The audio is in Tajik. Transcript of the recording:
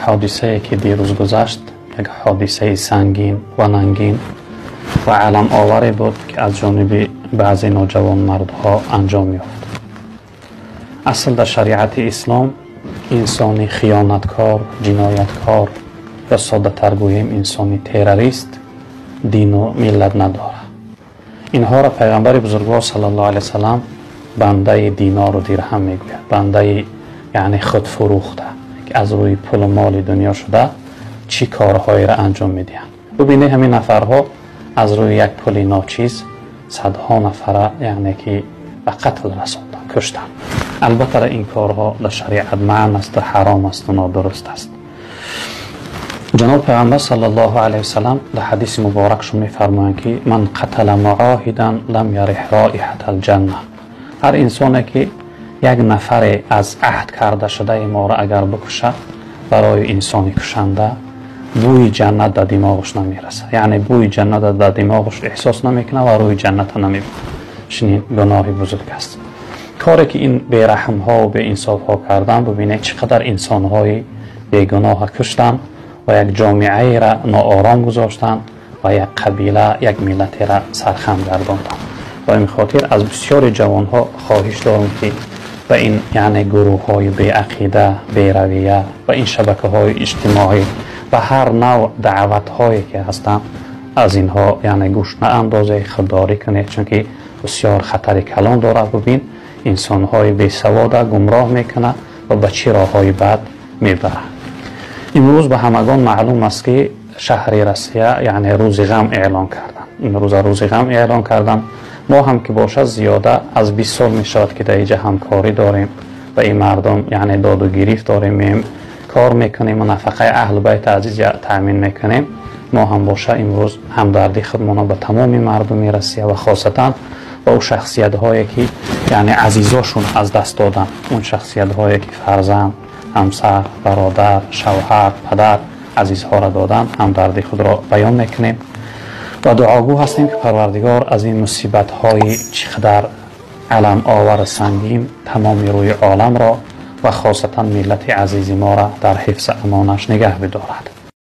Ҳодисае ки дирӯз гузашт, як ҳодисаи сангин ва нангин ва аламоваре буд, ки аз ҷониби баъзе ноҷавонмардҳо анҷом ёфт. Асл дар шариати ислом инсони хиёнаткор, ҷинояткор ё соддатар гӯем инсони террорист дину миллат надорад. Инҳоро Пайғамбари бузургвор саллаллоҳу алайҳи васаллам бандаи динору дирҳам мегӯяд, бандаи яъне худфурӯхта, ки аз рӯи пулу моли дунё шуда чӣ корҳоеро анҷом медиҳанд. Бубинед, ҳамин нафарҳо аз рӯи як пули ночиз садҳо нафара яъне ки ба қатл расонданд, куштанд. Албатта, ин корҳо дар шариат манъ аст, ҳаром аст ва нодуруст аст. Ҷаноб Пайғамбар саллаллоҳу алайҳи васаллам дар ҳадиси муборакшон мефармоянд, ки ман қатала муоҳидан лам яриҳ роиҳата алҷанна. Ҳар инсоне ки як нафаре аз аҳд карда шудаи моро агар бикушад, барои инсони кушанда бӯи ҷаннат дар димоғаш намерасад, яъне бӯи ҷаннат дар димоғаш эҳсос намекунад ва рӯи ҷанната намебинад. Чунин гуноҳи бузург аст. Коре ки ин бераҳмҳо беинсофҳо карданд, бубинед, чӣ қадар инсонҳои бегуноҳа куштанд ва як ҷомеаеро ноором гузоштанд ва як қабила, як миллатеро сархам гардонданд. Ба ин хотир аз бисёри ҷавонҳо хоҳиш дорам, ки ба ин яъне гурӯҳҳои беақида, беравия ва ин шабакаҳои иҷтимоӣ ва ҳар навъ даъватҳое ки ҳастанд, аз инҳо яъне гӯш наандозед, худдорӣ кунед, чунки бисёр хатари калон дорад. Бубин, инсонҳои бесавода гумроҳ мекунад ва ба чӣ роҳҳои бад мебарад. Имрӯз ба ҳамагон маълум аст, ки шаҳри Россия яъне рӯзи ғам эълон карданд. Имрӯза рӯзи ғам эълон карданд. Мо ҳам ки бошад, зиёда аз 20 сол мешавад, ки дар инҷа ҳамкорӣ дорем ва ин мардум яъне доду гирифт дорем, меем, кор мекунем ва нафақаи аҳлу байти азиз таъмин мекунем. Мо ҳам боша имрӯз ҳамдардии худмонро ба тамоми мардуми Россия ва хосатан ба ӯ шахсиятҳое ки яъне азизошон аз даст доданд, он шахсиятҳое ки фарзанд, ҳамсар, бародар, шавҳар, падар, азизҳоро доданд, ҳамдардии худро баён мекунем ва дуогӯ ҳастем, ки Парвардигор аз ин мусибатҳои чӣ қадар аламовар сангин тамоми рӯи оламро ва хосатан миллати азизи моро дар ҳифзи амонаш нигаҳ бидорад.